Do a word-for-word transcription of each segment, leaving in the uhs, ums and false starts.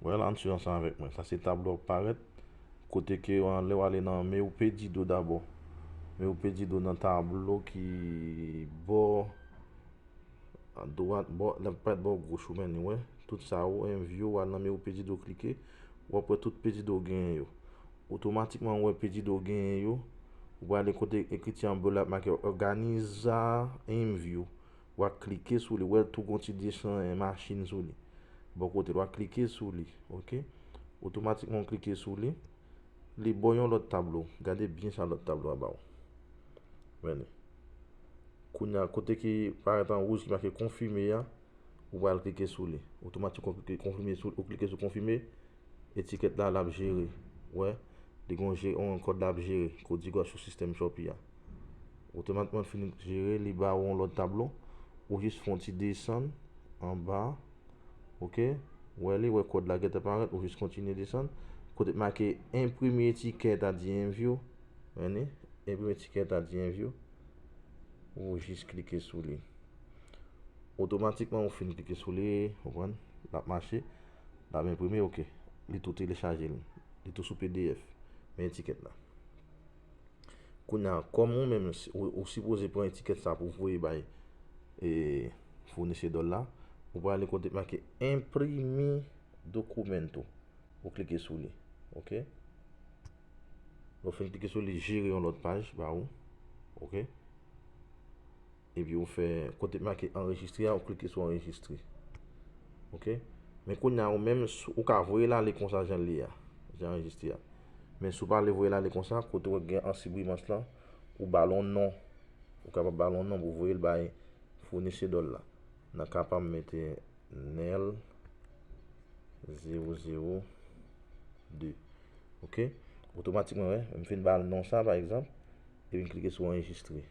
Wè la, ann swiv ansanm avèk mwen. Sa se tablo k ap parèt. Kote ke w, lè w ale nan Meu Pedido dabò. Meu Pedido nan tablo ki bò dwat, bò, l ap parèt bò goch ou, men li, wè. Tout sa yo, envyo, w al nan Meu Pedido, klike. W ap wè tout pedido w genyen yo. Otomatikman, w wè pedido w genyen yo. Ou prale kote ekriti an blo la, make Organiza Envio. W a klike sou li. Wè tou gon ti desen machin sou li. Bò kote l, w a klike sou li. Oke? Otomatikman, w klike sou li. Li ba w yon lòt tablo. Gade byen sa lòt tablo a ba w. Men li. Kounye a, kote ki parèt an wouj ki make konfime a, ou pral klike sou li. Otomatikman, ou klike konfime sou, ou klike sou konfime. Etikèt la, l ap jere. Wè, li gon je-, yon kòd l ap jere, kodigo a sou sistèm Shopee a. Otomatikman, l fin jere, li ba ou yon lòt tablo. Ou jis fè yon ti desann anba. Oke? Wè li, wè kòd la gentan parèt, ou jis kontinye desann. Kote make imprime etikèt a di envyo. Wè li, imprime etikèt a di envyo. Ou jis klike sou li. Otomatikman, ou fin klike sou li, ou konprann? L ap mache, l ap enprime, oke. Li tou telechaje l. Li tou sou P D F. Men etikèt la. Kounye a, kòm ou menm, ou, ou sipoze pran etikèt sa pou voye bay, e, founisè dòl la, ou prale kote make imprimi dokumento. Ou klike sou li. Oke? Lè w fin klike sou li, jere yon lòt paj ba ou. Oke? Epi ou fè kote make anrejistre a, ou klike sou anrejistre. Oke? Men kounye a ou menm, ou ka voye l ale konsa jan l ye a. Jan anrejistre a. Men si w pa vle voye l ale konsa, kote w gen ansi brimans lan, ou ba l yon non. Ou kapab ba l yon non pou voye l bay founisè dòl la. Nan ka pa m mete Nel zewo zewo de. Oke? Otomatikman, wè, m fin ba l non sa, pa egzanp, epi m klike sou anrejistre.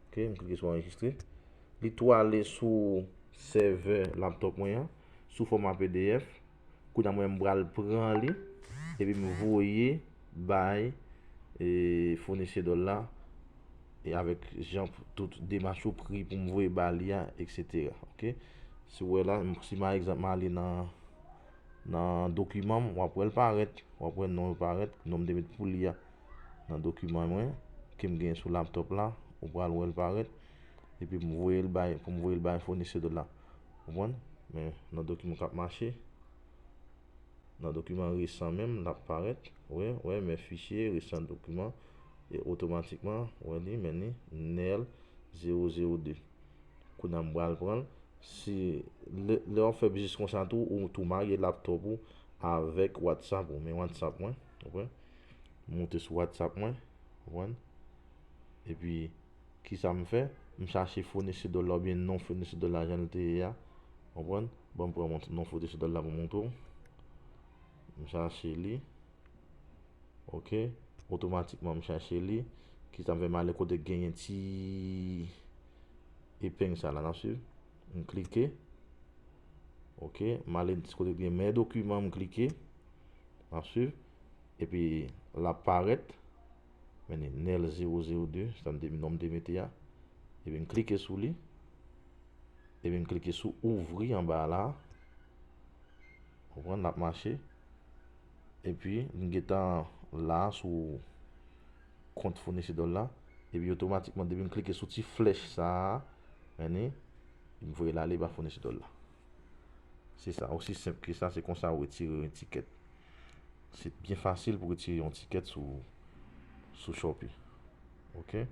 Oke, m klike sou anrejistre. Li tou ale sou sèvè laptop mwen an, sou fòma P D F. Kounye a mwen, m pral pran li, epi m voye bay, e, founisè dòl la, e avèk jan tout demach yo, pri pou m voye ba li a, etsetera. Oke? Si w wè la, m, si pa egzanp, m ale nan, nan dokiman m, w ap wè l parèt, w ap wè non yo parèt, non m te met pou li a nan dokiman mwen, ke m genyen sou laptop la, ou pral wè l parèt, epi m voye l bay, pou m voye l bay founisè dòl la. Konprann? Men nan dokiman k ap mache, nan dokiman resan menm, l ap parèt. Wè, wè, men fichye, resan dokiman, e otomatikman, wè li, men li, Nel zewo zewo de. Kounye a m pral pran l. Si, lè, lè w ap fè biznis konsa tou, ou tou marye laptop ou avèk WhatsApp ou. Men WhatsApp mwen, w konprann? Moute sou WhatsApp mwen, w konprann? Epi, kisa m fè? M chache founisè dòl la oubyen non founisè dòl la jan l te ye a. Konprann? Ban m pran non founisè dòl la pou m montre w. M chache li. Oke. Otomatikman, m chache li. Kisa m fè? M ale kote k genyen ti epeng sa la, n ap swiv. M klike. Oke. M ale kote k genyen men dokiman, m klike. N ap swiv. Epi, l ap parèt. Men li, Nel zewo zewo de, sa m te, non m te mete a. Epi m klike sou li. Epi m klike sou ouvri anba la. Konprann, l ap mache. Epi m gentan la sou kont founisè dòl la. Epi otomatikman, depi m klike sou ti flèch sa a, men li, m voye l ale ba founisè dòl la. Se sa, osi senp ke sa, se konsa ou retire yon etikèt. Se byen fasil pou retire yon etikèt sou, sou Shopee. Oke?